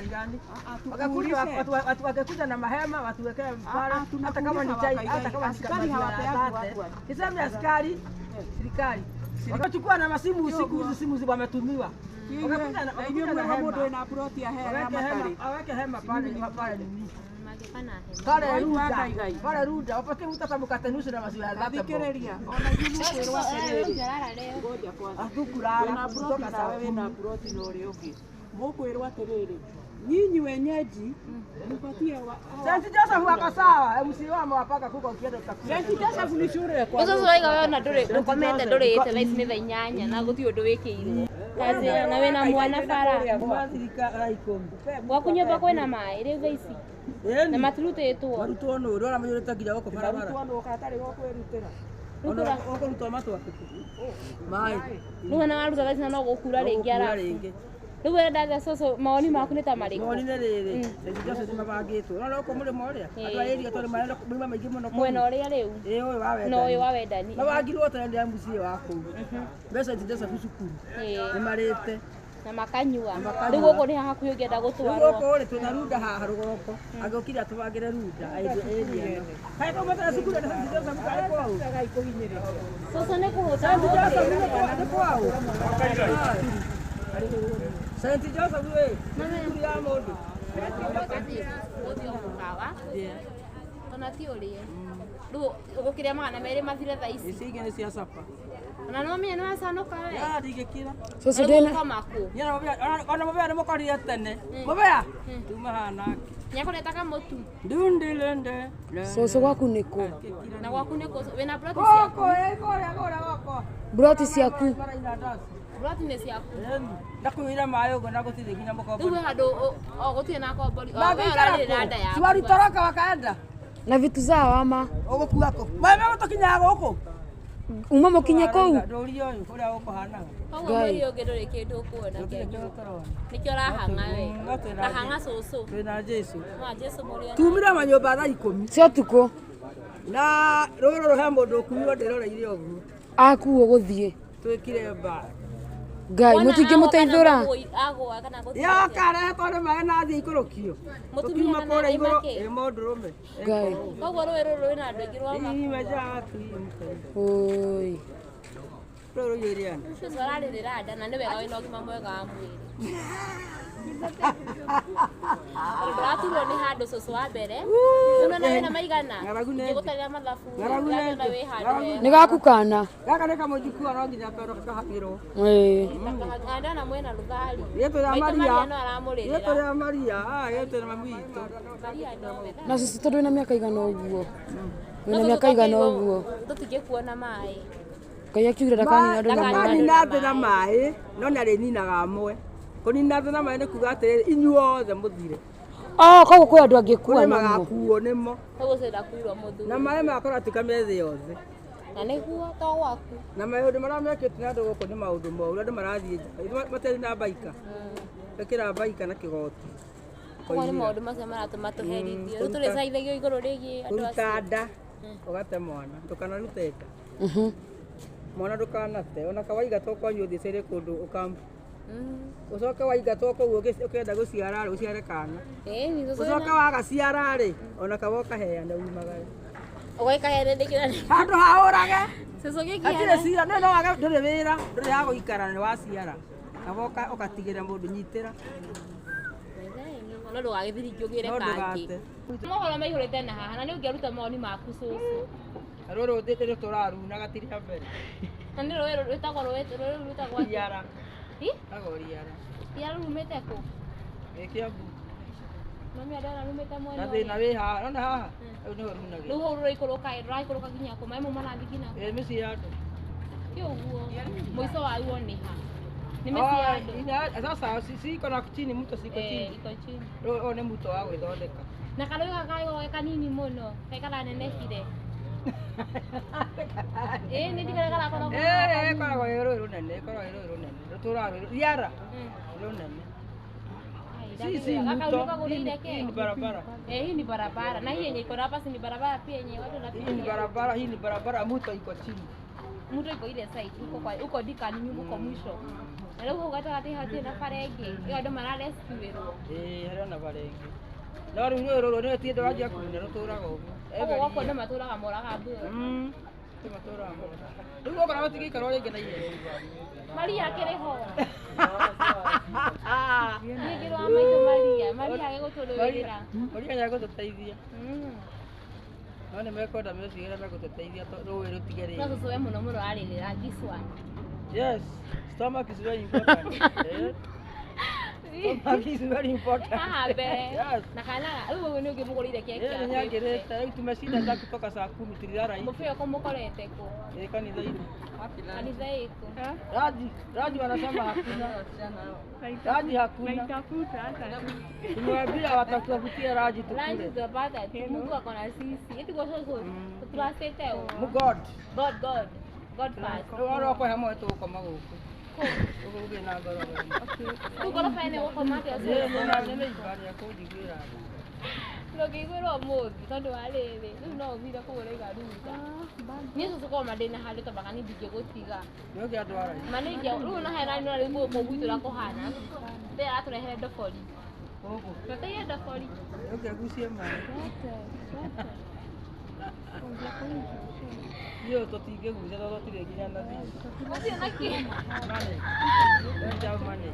Gani? Wakakuja watu wakakuja na mahema watuwekee pale, hata kama ni chai, hata kama ni Askari hawapeagi watu. Niseme askari, serikali. Wakachukua na masimu usiku, hizo simu wametumiwa. Wakakuja na Inyuĩ mwĩrwo mũndũ wĩna ploti ya hea ya waweke hema, matarĩ. aweke hema pale pale nini. Magĩkana hema. Pale Waigua Runda, Kaigai. pale Runda, wapatie mtu hata mkate nusu na maziwa ya dhati. Thikĩrĩria, ona inyuĩ mũkwĩrwo atĩrĩrĩ. Njarara leo. Ngoja kwanza. Hatukulala Wĩna ploti kutoka saa nawe wĩna 10. ploti na ũrĩa ũngĩ. Mũkwĩrwo atĩrĩrĩ, nyinyi wenyeji mpatie wa St. Joseph wako sawa, MC wao amewapaka kuko ukienda utakula. St. Joseph nĩ shule kwa Ũcio ũraiga we ona ndũrĩ ndũkomete ndũrĩte thaa ici nĩ thaa 8 na gũtirĩ ũndũ wĩkĩirwo. Kazi na wĩna mwana bara. Kuma thirikari 10. Gwaku nyũmba kwĩna maĩ rĩu thaa ici. Ĩni. Na matirutĩtwo. Marutwo nũ ũrĩa ũramũiyũrĩte nginya gũkũ barabara. Arutwo nũ gatarĩ gũkwĩrutĩra. Ona ũkũrutwo matwakĩku. Maĩ. Rĩu ona waruta thaa ici na no gũkura rĩngĩ Gũkura arabu. rĩngĩ. Rĩu we ndathe cũcũ mawoni maku nĩ ta marĩkũ? Mawoni nĩ rĩrĩ, St. Joseph nĩ mabangĩtwo. Ũrona gũkũ mũrĩmo ũrĩa? Andũ a area tondũ marenda mauma maingĩ mũno kũu. Mwena ũrĩa rĩu. Ĩĩ ũyũ wa Na ũyũ wendani. wa wendani. Mabangirwo tene nĩ MCA wa kũu. Mbeca St. Joseph cukuru. Ĩĩ. Nĩ marĩte. Na makanyua. Makanyua. Rĩu gũkũ nĩ hakuhĩ ũngĩenda Rĩu gũtwarwo. gũkũ rĩ twĩna runda haha rũgoroko. Angĩũkire atũbangĩre runda area ĩno. Kaĩ kaumĩte na cukuru ya St. Joseph karĩ kwao? Cũcũ nĩ kũhũta St. Joseph nĩ kwao? St. Joseph ĩ, nĩ cukuru ya mũndũ. Gũthiĩ o mũkawa. Ona ti ũrĩe. Rĩu ũgũkĩrĩa 200 mathire thaa ici. Ici ingĩ nĩ cia capa. Ona no ũmenye nĩ wacanũka we. Ya ndingĩkira. Cũcũ Rĩu ndĩna ũgũkoma kũ? Ona mũbea nĩ mũkorire tene. Mũbea! Tuma haha nake. Nĩakũreta kamũtu. Ndundilende. Cũcũ gwaku nĩ kũ? Na gwaku nĩ kũ? Wĩna ploti ciaku? Gũkũ ĩ kũrĩa kũrĩa gwakwa. Broti ciaku. Bara inandaci. Ploti nĩ ciaku. Ndakuire maĩ ũguo na gũtirĩ nginya mũkombo. Rĩu wĩ handũ o gũtirĩ na kombori. O we Mangĩikara ũrarĩrĩra kũ? nda yaku. Siwalitoroka wakaenda. Na vitu zao ama Ũgũkua kũ? Maĩ megũtũkinyaga gũkũ. uma mũkinye kũu. Ndũria ũyũ kũrĩa gũkũhanaga. Koguo mweri ũngĩ ndũrĩ kĩndũ ũkuona Gũtirĩ kĩa kĩndũ tũrona. Nĩkĩo ũrahang'a we. No twĩna Rahang'a cũcũ. Twĩna Jesũ. Mwa Jesũ mũrĩ Tumire manyũmba thaa 10. Cia ũtukũ. Na rũrũ rũhe mũndũ ũkuirwo ndĩroreire ũguo. Akuo gũthiĩ. Twĩkire mbara. Ngai mũtingĩmũteithũra. Agũa kana gũthiĩ. Yoka rehetwo nĩ maĩ na athiĩ ikũrũkio. Mũtumia Tũkiuma kana kũrĩa igũrũ ĩ ĩ mũndũrũme. Ngai. Koguo rũĩ rũrũ rwĩna andũ aingĩ rwa Oi. Rũrũ rũiyũire andũ. Cũcũ ararĩrĩra nda na nĩ wega wĩna ũgima mwega wa mwĩrĩ. Tondũ ndũraturwo nĩ handũ cũcũ wa mbere. Ũnona wĩna maigana. Ng'aragu nĩ Ingĩgũtarĩra mathabu. Ng'aragu nĩ Ndĩrona wĩ handũ Ng'aragu hega. Nĩ gaku kana. Gaka nĩ kamũjukuu no nginya kerwo kahagĩrwo. Ĩĩ. Ndona mwĩna rũthari. Rĩtwa rĩa Maitũ Maria. Maria no aramũrĩrĩra. Rĩtwa rĩa Maria, ah rĩtwa rĩa mami witũ. Maria nowe. Na cũcũ tondũ wĩna mĩaka igana ũguo. Wĩna mĩaka igana ũguo. Tũtingĩkuona maĩ. Ngai akiugire ndakanina andũ na maĩ. Ndakanina thĩ na maĩ, no nĩ arĩninaga amwe. Kũnina thĩ na maĩ nĩ kuga atĩrĩrĩ, inyuothe mũthire. Oh, koguo kwĩ andũ angĩkua Kũrĩ namo. magakuo nĩmo. Koguo ũcio ndakuirwo mũthuri. Na maĩ magakorwo atuĩka me thĩ yothe. Na nĩguo to gwaku. Na maũndũ marĩa mekĩtwo nĩ andũ gũkũ nĩ maũndũ moru, andũ marathiĩ nja. Matarĩ na baika. Ĩkĩra baika na kĩgoti. Koguo nĩ maũndũ macio maratũma tũherithio. Rĩu tũrĩcaithagio igũrũ rĩgiĩ andũ Kũruta acio. nda, ũgate mwana, ndũkanarute nda. Mwana ndũkanate, ona kawaingatwo kwanyu ũthiĩ ũcere kũndũ ũkambu. Ũcoke waingatwo kũu ũkĩenda gũciara rĩ, ũciare kana. Ĩni cũcũ Ũcoke wagaciara rĩ, ona kaba ũkaheana umagare. ũgaikaheana ndĩkĩra. Handũ ha ũrage, Cũcũ hatirĩ gĩkĩheana. cira, no wage ndũrĩ wĩra, ndũrĩ ha gũikara nĩ waciara. Kaba ũgatigĩra mũndũ nyitĩra. No ndũgagĩthiringi ũgĩre No kangĩ. ndũgate. Mohoro maihũrĩte na haha na nĩ ũngĩaruta mawoni maku cũcũ. Na rũrũ rũrũ tũraruna gatiri ha mbere. Na nĩ rũĩ rwĩtagwo rũĩ rũu rwĩtagwo atĩa? Riara. Hi? Rwĩtagwo riara. Riara rumĩte kũ? Wĩ Kĩambu. Mami andona rumĩte mwena Na thĩna ũrĩa. wĩ haha, nona haha? Hau nĩho runagĩra. Rĩu hau rũraikũrũka ĩ, rũraikũrũka nginya kũ? Maĩ mau marathiĩ nginya kũ? Ĩ mĩciĩ ya andũ. Ti ũguo. Mũico waruo nĩ ha? Nĩ mĩciĩ ya andũ. Sasa siko na chini mto siko Eh, chini. iko chini. Ũyũ nĩ mto wa gwĩthondeka. Na karũĩ gaka karĩ ge kanini mũno, kaĩ karanenehire. Ĩ nĩ ndigana karakoragwo Eh, ĩkoragwo ĩ rũĩ rũnene, ĩkoragwo ĩ rũĩ rũnene. Rũtũraga rũĩ riara rũnene. Si si mto. Hii ni barabara. Eh, hii ni barabara. Na hii yenye iko hapa si ni barabara pia yenye watu Hii ni wanapitia. barabara, hii ni barabara mto iko chini. Mto iko ile side huko kwa huko dikani nyuma huko mwisho. Na rĩu hau gatagatĩ hatirĩ na bara ĩngĩ ĩyo andũ mararescuĩrwo. Ĩĩ harĩ ona bara ĩngĩ. No rĩu rũĩ rũrũ nĩ ti ndũranjia kuuna rũtũraga ũguo. Koguo gwaku andũ matũraga moraga mbura. Andũ matũraga moraga. Rĩu gũkũ gũtingĩikarwo rĩngĩ na ihenya. Maria akĩrĩ ho. Niĩ ngĩrwo maitũ Maria, Maria agĩgũtũrũĩrĩra. Maria nĩ egũtũteithia. No nĩ mekwenda meciria megũtũteithia rũĩ rũtige rĩngĩ. No cũcũ we mũno mũno ararĩrĩra this one. Yes, stomach is very important. Stomach is very important. Haha mbere. Yes. Na kana rĩu ũyũ nĩ ũngĩmũgũrĩire keki ya. Nĩ rĩu tumeshinda za kutoka saa 10 tulilala hivi. Mũbĩa ũko mũkorete kũ? Ĩ kanitha-inĩ. Kanitha ĩkũ? Raji, Raji wanasema hakuna. Raji hakuna. Tumewambia watatuafutia Raji tukule. Raji tutapata tu. Mungu ako na sisi. Eti kwa sasa turasete o. God. God, God. God first. Rĩu oro kwa hamwe tũgũkoma gũkũ. Gũkũ gũkĩ na ngoro. Rĩu ngoroba ĩno ĩgũkoma atĩa? Nĩ nĩ ibara rĩa kũnjiguĩra tha. Ndũngĩiguĩrwo ũmũthĩ tondũ wa rĩrĩ rĩu no ũthire kũu ũraiga ruga. Niĩ cũcũ korwo ma ndĩna handũ tambaga niĩ ndingĩgũtiga. Nĩũngĩ andwara. Ma nĩ ingĩa rĩu ona hena nĩ rĩu gũkũ gwitũ ũrĩa kũhana. Ndĩ aratũrehere ndobori. Gũkũ. Tweteire ndobori. Nĩũngĩ agucie maĩ. Niĩ tũtingĩgucia tondũ tũtirĩ nginya na thimũ. Gũtirĩ na kĩ. Money. Don't have money.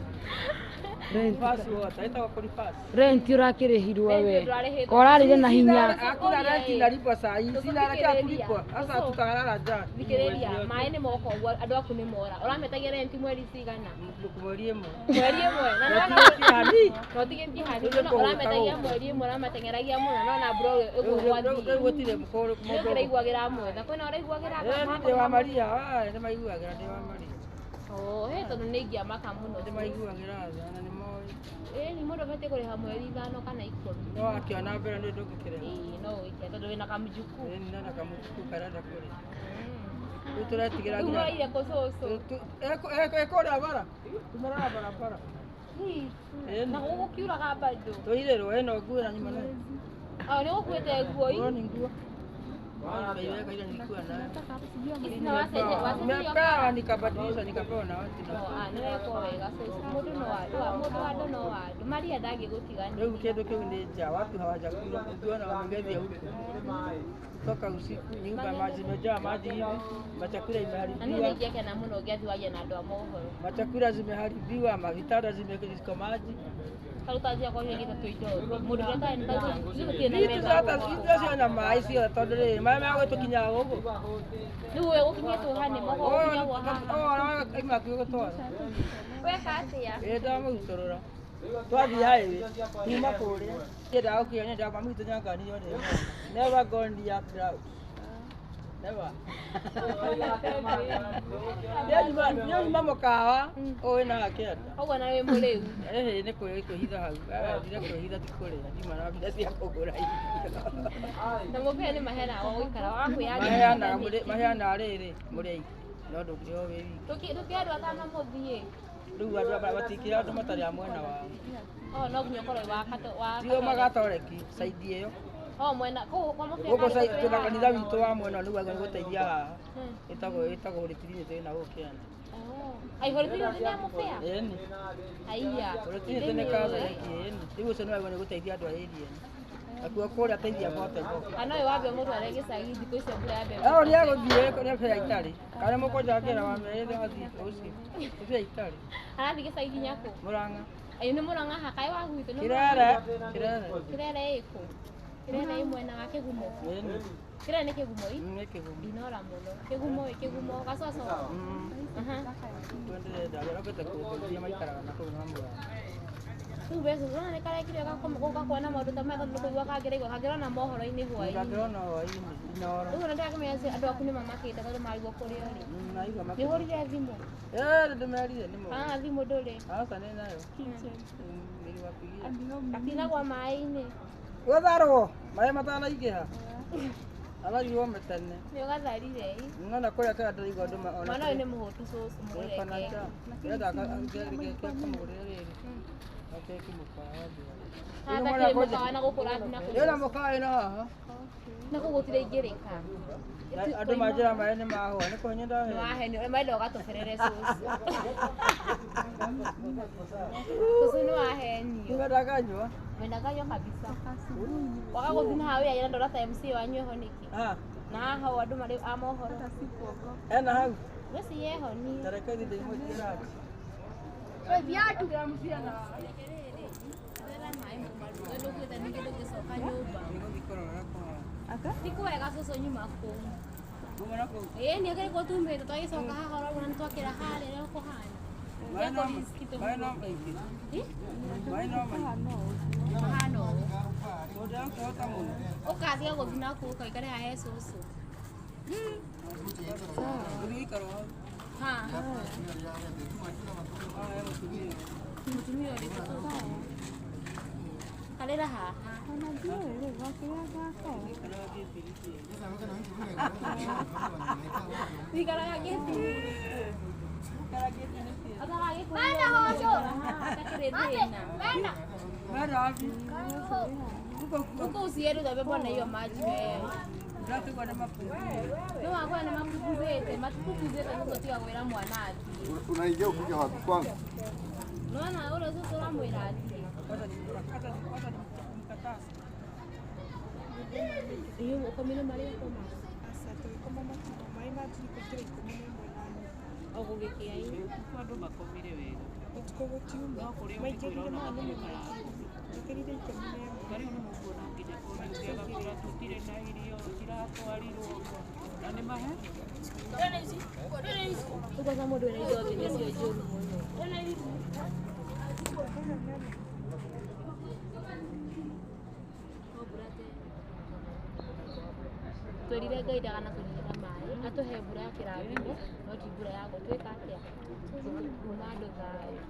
Rent. Water. Ĩtagwo kũripass. Rent ũrakĩrĩhirwo we. Ndwarĩhĩtwo. Korarĩire na hinya. Hakuna rent inalipwa saa hii. Sina haraka ya kulipwa. Sasa tutalala njaa. Thikĩrĩria, maĩ nĩ moka ũguo andũ aku nĩ mora. Ũrametagia rent mweri cigana? Mweri ĩmwe. Mweri ĩmwe. Na nĩwona Hani. na ũtigĩtie hani. Ũrametagia mweri ĩmwe, ũramateng'eragia mũno no na mbura ĩgũgwathiĩ. Rĩu gũtirĩ mũkũrũ Nĩ ũkĩraiguagĩra mwetha. Kwĩna ũraiguagĩra Ĩĩ ndĩ wa Maria, nĩ maiguagĩra ndĩ wa Maria. Oh, he tondũ nĩ ingĩamaka mũno. Nĩ maiguagĩra tha na nĩ moĩ. Ĩĩ ni mũndũ abatiĩ kũrĩha mweri 5 kana 10. No akĩona mbere nĩ ndũngĩkĩrĩha. Ĩĩ no ũgĩkĩra tondũ wĩna kamjukuu. Ĩĩ nĩ na kamũtuku karenda kũrĩa. Rĩu tũretigĩra Rĩu nginya. mũraire kũ cũcũ? Ĩkũrĩa bara. Tumarara barabara. Na gũkũ kiuraga bado. Tũirĩrwo ĩno nguo na nyuma nayo. Oh, nĩ ũkuĩte nguo Nguo ni nguo. Nikaiweka ile nilikuwa nayo. Ici na wacenjia Nimepewa nikabadilisha nikapewa na watu. Ah, nĩ wekwo wega cũcũ. Mũndũ no andũ, mũndũ andũ no andũ. Maria ndangĩgũtigania. Rĩu kĩndũ kĩu nĩ nja, watu hawajakula, ukiona wamegethia huko. Kutoka usiku nyumba maji imejaa maji hivi, machakula Na niĩ imeharibiwa. nĩ ingĩakena mũno ũngĩathiĩ waria na andũ a mohoro. Machakula zimeharibiwa, mavitanda zimejaa maji. Karuta ciakwa ciagĩte twĩ indo thĩ. Mũndũ ũrĩa ũtarĩ na ithuĩ gũtirĩ na Vitu metha hata gũkũ. vitu cio na maĩ ciothe tondũ rĩrĩ maĩ megũtũkinyaga gũkũ. Rĩu we gũkinyĩtwo ha nĩ moko gũkinyagwo haha. Aima hakuhĩ gũtwara. Weka atĩa? Ĩĩ ndamũrutũrũra. Twathiĩ highway kuma kũrĩa. Nyendaga gũkinya nyendaga mami witũ nĩanganire yothe. Never go near crowd. Never. Niĩ nyuma mũkawa ũyũ na akĩenda. Ũguo na wĩ mũrĩu. Ĩhĩ nĩ kwĩhitha hau. Athire kwĩhitha ti kũrĩa. Ndima na mbia cia kũgũra irio. Na mũbĩa nĩ maheanaga gwa gũikara wakwĩyandĩkithia. Maheanaga rĩrĩ mũrĩ aingĩ. No ndũngĩrĩhwo wĩ wiki. Tũkĩ andũ atano mũthiĩ. Rĩu andũ matikĩrĩ andũ matarĩ a mwena wao. Oh, no nginya ũkorwo wĩ wa Tio magatoreki saidi ĩyo. Oh, mwena kũu kwa mũbĩa. Gũkũ twĩna kanitha witũ wa mwena nĩguo agĩrĩirwo gũteithia haha. Ĩtagwo Holy twĩ na gũkũ Kĩanda. Ai Holy Trinity nĩ ya mũbĩa? Ĩni. Aiya. Holy Trinity nĩ Catholic ĩni. Rĩu ũcio nĩ wagĩrĩirwo nĩ gũteithia andũ a area ĩno. Nakuo kũrĩa teithia bote bote. Kana ũyũ wambe mũtware gĩcagi thikũ icio mbura yambe. Eh ũrĩa agũthiĩ kũrĩa bĩa itarĩ. Kana mũkũnjangĩra wa merĩ athiĩ ũcio. Bĩa itarĩ. Arathiĩ gĩcagi nginya kũ? Mũrang'a. Ĩĩ nĩ Mũrang'a ha kaĩ wa gwitũ nĩ Kirere. Kirere. Kirere ĩkũ? Kirere ĩ mwena wa Kĩgumo. Ĩni. Kirere nĩ Kĩgumo ĩ? Nĩ Kĩgumo. Ndinora mũno. Kĩgumo ĩ Kĩgumo gacoco. Twenderenda arokete kũndeithia maikaraga na kũu na Mũrang'a. Rĩu mbeca ũrona nĩ karekire gũka kuona maũndũ ta maya tondũ nĩ kũigua kangĩraigua kangĩrona mohoro-inĩ hwaĩ-inĩ. Kangĩrona hwaĩ-inĩ Inoro. Rĩu ona ndĩrakĩmenya atĩ andũ aku nĩ mamakĩte tondũ marigwo kũrĩa ũrĩ. Naigua Nĩ ũhũrire thimũ? Ĩĩ nĩndĩmerire nĩ moĩ. Kana thimũ ndũrĩ? Aca nĩ nayo. Niliwapigia. Gatinagwa maĩ-inĩ. Gũtharwo maĩ matanaingĩha. Atharirwo tene. Nĩ ũgatharire ĩ. Nona kũrĩa kĩrĩa ndĩraigua andũ ona. Mwana ũyũ nĩ mũhũtu cũcũ mũgũre keki. Ndĩrenda kamũgũrĩre rĩrĩ. Gakeki mũkawa. Haha mũkawa na gũkũ ũrathiĩ na kũ? Ĩna mũkawa ĩno haha. Na kũu gũtirĩ ingĩrĩka. Andũ manjĩra maĩ nĩ mahũa nĩ kũhenya ndahe. Nĩwahenio maenda ũgatũberere cũcũ. Cũcũ nĩwahenio. Nĩwenda nganyua? Wenda nganyua kabisa. Waga gũthiĩ na hau wĩra ndora ta MC wanyu eho nĩkĩ? Ah. Na haha andũ marĩ a mohoro. Ena hau. Weci yeho ni. Tareke thiĩ ndĩmwĩtie ranji. Viatu. Ti kwega cũcũ nyuma kũu. Kuma na kũu. Ĩĩ nĩ kĩrĩkũ tumĩte twagĩcoka haha ũraona nĩ twakĩra harĩa ũrĩa kũhana. Maĩ no maĩ no maingĩ. Maĩ no maingĩ. Mahana ũũ. Mũndũ akĩhota mũno. Ũkatiga gũthiĩ na kũu ũkaikare haha he cũcũ. Gũthiĩ gũikara hau. Ha. Haha he mũtumia. Mũtumia ũrĩkũ? Karĩra haha. Wĩikaraga gĩti. Huko usiende utabebwa na hiyo maji wewe. No wakwa na mapupuzete, matupupuzete ndio tiga gwira mwana athiĩ. Unaingia ukija wapi kwangu? Nona ule sasa uramwira athiĩ. Iyo ukomire marĩa koma. Aca tũgĩkoma matukũ maĩ manjirie kũingĩra 11 na nuthu. O gũgĩkĩa ĩ. Ũtukũ andũ makomire wega. Ũtukũ gũtiuma. No kũrĩ Maingĩrire ũngĩkwĩra ona mathaa matirĩ maingĩ. marakoma. Njũkĩrire 11. Ta rĩu nĩ mũkuona nginya kũndũ ũngĩ agakwĩra tũtirĩ na irio, tiratwarirwo. Na nĩ mahe? Rĩu kwanza mũndũ wĩna indo thĩ nĩcio njũru mũno. Twĩrire Ngai ndakanatũnyihĩra maĩ, atũhe mbura ya kĩrathimo, no ti mbura ya gũtwĩka atĩa? Kuuna andũ thayũ.